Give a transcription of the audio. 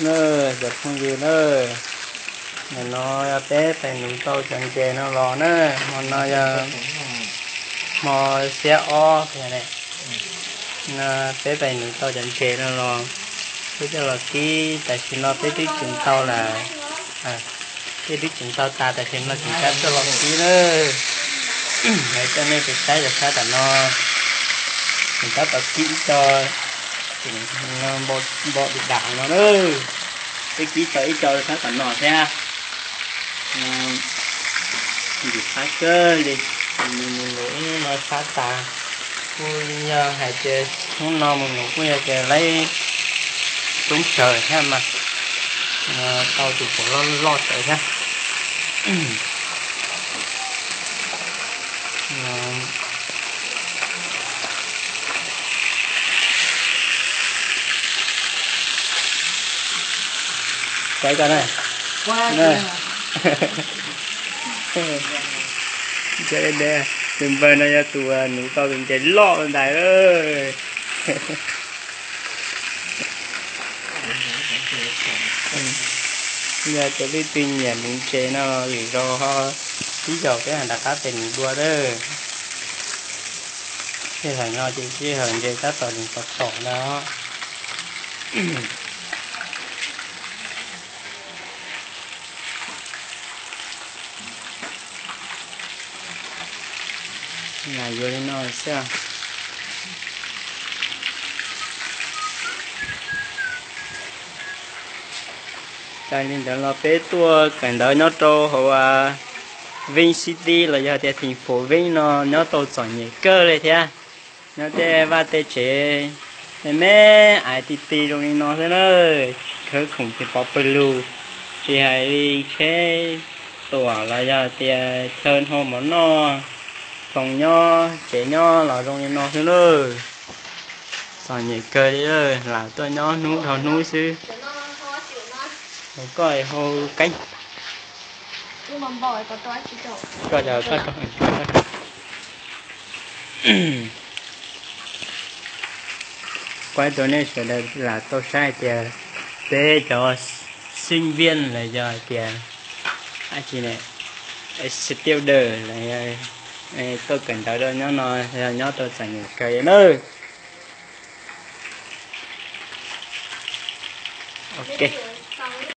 Na, cov phooj ywg na, nim no yog peb tais nuv tau cov ntses no los na, hmo no yog hmo xiab ob, peb tais nuv tau cov ntses no los, peb coj los kib, tam sim no peb twb tseem tau lawm, peb twb tseem tau tas, tam sim no tseem tab coj los kib na. Hais coj nej pem saib cov sab tam no, tseem tab tom kib ib co, tseem npo dim dam no na. Peb kib tau ib co sab tam no thiab. Ntxim qab kawg li, mus mus hnub no sab tas, kuj yog hais tias hnub no mus mus kuj yog tias laib tub tsawg thiab mas, tau tus puav loj loj tsawv thiab. Tus npawg no yog tus nuv tau tus ntses loj ntawd lawm. Yog tus leej twg nyiam nuv ntses no lwm zaus ho pib zaum peb ho rov qab pem nuv dua lawm. Sij hawm no ces sij hawm ntses tab tom tseem tom tom ntag. Yuav li no xwb. Txawm li ntawd los peb tuaj kawm ntawv nyob rau hauv Ving City los yog tias thành phố Vinh no nyob tau txom nyem kawg li thiab. Nyob tej vaj tej tsev me me ais ti ti zoo li no xwb na, khawb khoom tsis pov pawg lug, tsis hais li tsheb tuam los yog tias chaw hno mov noj, khoom nyob tsev nyob los zoo li no xwb na. Txom nyem kawg li, lam tuaj nyob hnub dhau hnub xwb. Hau koj hau keeb. Koj, koj, koj, koj. Kuv hais rau nej sawv daws lam tau saib hais tias peb cov sinh viên los yog hais tias dab tsi ne, student los yog tuaj kawm ntawv rau nyob no, yog nyob rau txom nyem kawg li na. Ok.